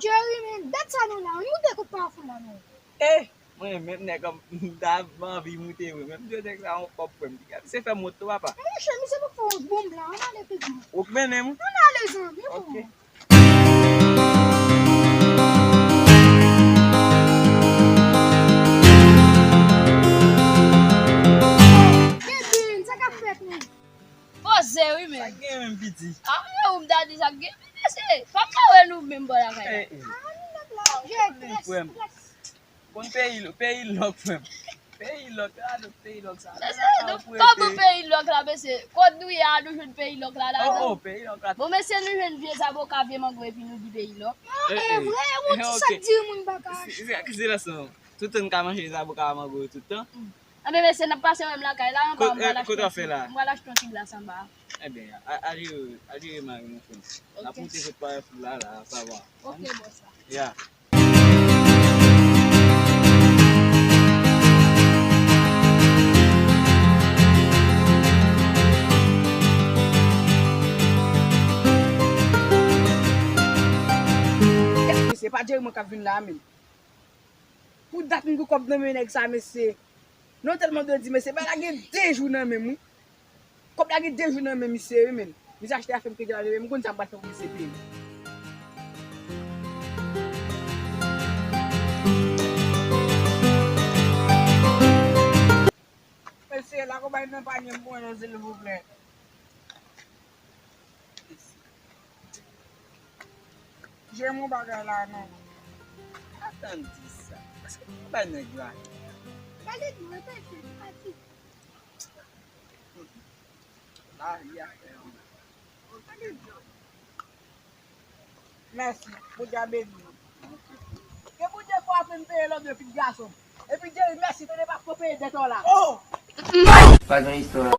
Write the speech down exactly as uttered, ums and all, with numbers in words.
Jerry, men, dat sa nou la, wi, moute kòb pa fon la, non. Eh, mwen menm nèg an, m ta anvi moute wi, men m dwe nèg la yon kòb frè m. Se fè m wont tou, papa. Monchè, misye pa fè wont, bon, m la, ann ale pi byen. Ou k mennen m? Ann ale, zanmi, bon. Ok. Bebe, sa k ap fèt, non? Poze wi, men. Sa k gen menm, piti? A, men ou m ta di sa k gen. Men mesye, pa m pa wè nou menm bò lakay la. Eh, eh. Ah, nou nèg la, je Frè m. Konn peyi, peyi lòk, frè m. Peyi lòk, gade peyi lòk sa. Mesye, nou pa pou peyi lòk la, mesye. Kot nou ye a, nou jwenn peyi lòk la, la. Oh, oh, peyi lòk la. Bon, mesye, nou jwenn vye zaboka, vye mango, epi nou di peyi lòk. Eh, eh, vre, ou di sa k di moun baka. Se, se, se silans non. Tout tan n ka manje zaboka, mango yo tout tan. Anben, mesye, n ap pase wè m lakay la, anba, m pral achte yon ti, m pral achte yon ti glas anba. Ebyen, a, a jere, a jere mari, mon frè. N ap moute sot pa fou la, la, sa va. Ok, bòs la. Ya. Mesye, pa Jerry mwen k ap vin la, men. Pou dat m gen kòb nan men nèg sa, mesye. Non, tèlman de di, mesye, bagay la gen de jou nan men m, wi. Kòb la gen de jou nan men misye, wi, men. Misye achte afè m kredi la, men m konn sa m pral fè pou misye peye m. Mesye, la konpayi nan panye m pou mwen non, silvouplè. Jere yon bagay la non. Atann di sa. Èske m bay nèg la? Gade dlo, rete chè, pati. Lavi a fè yon. Gade dlo. Mèsi, Bondye a beni w. Ke Bondye fè w aprann peye lòt yo, pitit gason. Epi Jerry, mèsi, tande pa ko peye dèt ou la. Oh! Pa gen istwa.